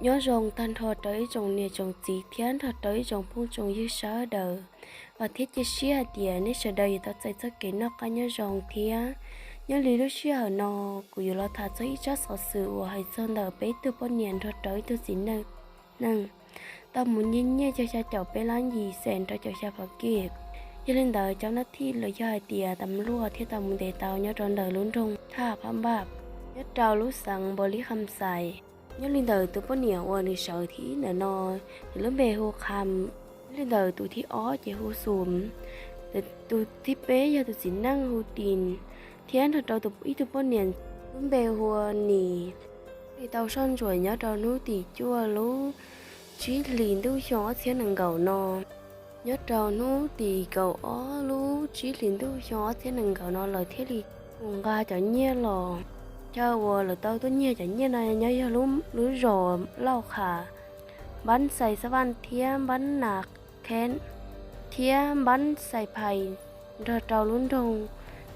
Nyob zoo tag nrho rau ib tsoom niam tsoom txiv thiab nrog rau ib tsoom phooj tsoom ywg sawv daws, vam thiab cia siab hais tias nej sawv daws yuav tau txais txoj kev noj qab nyob zoo thiab. Nyob li lub sij hawm no, kuv yuav los tham txog ib tsab xov xwm uas hais txog ntawm peb ib tug poj niam nrog rau ib tug txiv neej neej tau mus nyiag nyiaj xya caum peb lab yim xees rau caum xya phav kij. Yog li ntawd cov nab thij los yog hais tias tas luaj thiaj tau mus ntes tau nyob rau ntawm lub nroog Thaj Phab Npaj, nyob rau lub xeev Npaus Lis Kham Xais. Nyob li ntawm tus poj niam uas nws sawv thib ib ntawm no, nws lub npe hu Kham. Nyob li ntawm tus thib ob ces hu Xum, tus thib peb yog tus txiv neej hu Tim, thiab nrog rau ib tug poj niam lub npe hu ua Nim. Thiaj li tau soj ntsuam nyob rau hnub tim cuaj lub tsib hlis ntuj xyoo ob txhiab nees nkaum no. Nyob rau hnub tim kaum ob lub tsib hlis ntuj xyoo ob txhiab nees nkaum no lawv thiaj li mus nqa cov nyiaj los. Chaw uas lawv tau tuaj nyiag cov nyiaj no nyob yog lub zos Lauj Kham, npab Xais Xab Vaj thiab npab Nas Kheeb thiab npab Xais Phais nrog rau lub nroog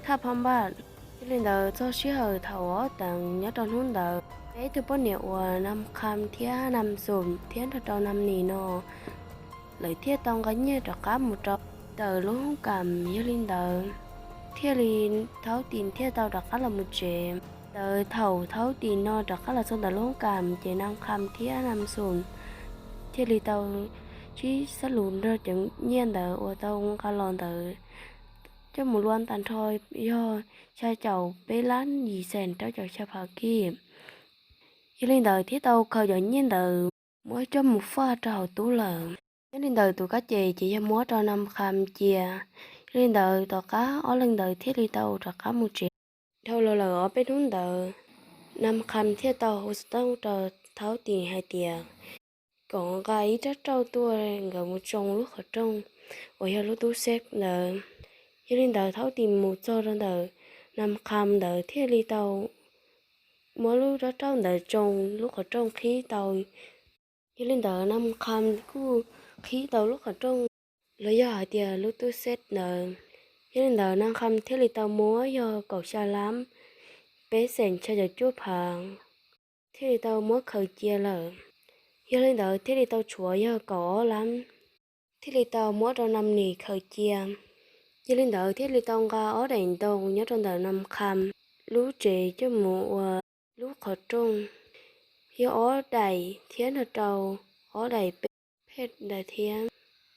Thaj Phab Npaj. Yog li ntawd txog sij hawm thaum ob teev nyob rau hnub ntawd, peb tug poj niam uas Nam Kham thiab Nam Xum thiab nrog rau Nam Nim no lawv thiaj tau nqa nyiaj rov qab mus rau ntawm lub hoob kam. Yog li ntawd thiaj li Thaub Tim thiaj tau rov qab los mus tsev. Ntawd thaum Thaub Tim no rov qab los txog ntawm lub hoob kam ces Nam Kham thiab Nam Xum thiaj li tau sib xab lus nrog cov nyiaj ntawd uas tau nqa los ntawd coj mus luaj tag nrho yog xya caum peb lab yim xees rau caum xya phav kij. Yog li ntawd thiaj tau khaws cov nyiaj ntawd muab coj mus faj rau hauv tub lawm. Nyob li ntawd tus kab ces ces yog muab rau Nam Kham cia. Yog li ntawd tom qab ob leeg ntawd thiaj li tau rov qab mus tsev. Dhau los lawm ob peb hnub ntawd, Nam Kham thiaj tau hu xov tooj rau Thaub Tim hais tias kom nqa ib rab rauj tuaj nkawd mus tsoo lub qhov rooj uas yog lub tub xeb ntawd. Yog li ntawd Thaub Tim mus txog rau ntawm Nam Kham ntawd thiaj li tau muab lub rab rauj ntawd tsoo lub qhov rooj qhib tau. Yog li ntawd Nam Kham kuj qhib tau lub qhov rooj los yog hais tias lub tub xeb ntawd. Yog li ntawd Nam Kham thiaj li tau muab yog kaum xya lab peb xees xya caum cuaj phav thiaj li tau muab khaws cia lawm. Yog li ntawd thiaj li tau tshuav yog kaum ob lab thiaj li tau muab rau Nam Nim khaws cia. Yog li ntawd thiaj li tau nqa ob daim ntoo nyob rau ntawm Nam Kham lub tsev coj mus ua lub qhov rooj, yog ob daim thiab nrog rau ob daim peb phej ntawd thiab.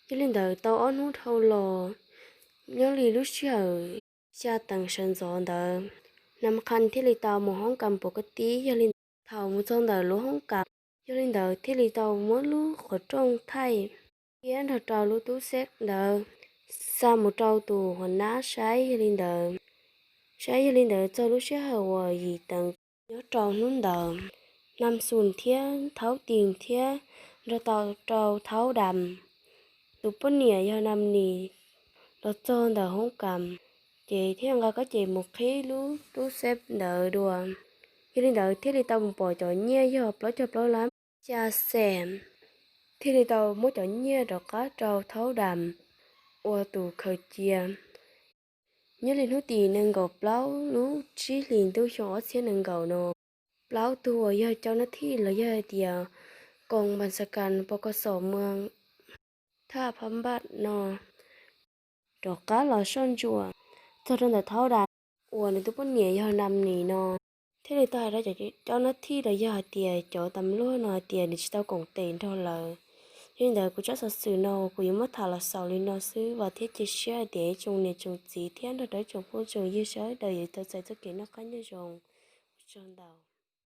Yog li ntawd tau ob hnub dhau los, nyob li lub sij hawm xya teev sawv ntxov ntawd, Nam Kham thiaj li tau mus hoob kam puas koj tib. Yog li ntawd thaum mus txog ntawm lub hoob kam, yog li ntawd thiaj li tau muab lub qhov rooj thaij thiab nrog rau lub tub xeb ntawd xa mus rau tus huas nab saib. Yog li ntawd, saib yog li ntawd txog lub sij hawm uas yim teev nyob rau hnub ntawd, Nam Xum thiab Thaub Tim thiab nrog tau rau Thaub Dam, tus poj niam yog Nam Nim, los txog ntawm hoob kam, ces thiaj nqa kab ces mus qhib lub tub xeb ntawd dua. Yog li ntawd thiaj li tau mus pom cov nyiaj yog plaub caug plaub lab xya xees, thiaj li tau muab cov nyiaj rov qab rau Thaub Dam ua tus khaws cia. Nyob li hnub tim nees nkaum plaub lub tsib hlis ntuj xyoo ob txhiab nees nkaum no, plaub tug uas yog cov nab thij los yog hais tias koom npas xas kas pos kos xom muag Thaj Phab Npaj no rov qab los soj ntsuam txog rau ntawm Thaub Dam uas nws tus poj niam yog Nam Nim no, thiaj li tau hais rau cov nab thij los yog hais tias cov tas luaj no hais tias nws tsis tau koom tes nrog lawv. Yog li ntawd kuv tsab xov xwm no kuv yuav muab tham los xaus li no xwb, vam thiab cia siab hais tias ib tsoom niam tsoom txiv thiab nrog rau ib tsoom phooj tsoom ywg sawv daws yuav tau txais txoj kev noj qab nyob zoo. Ua tsaug ntau.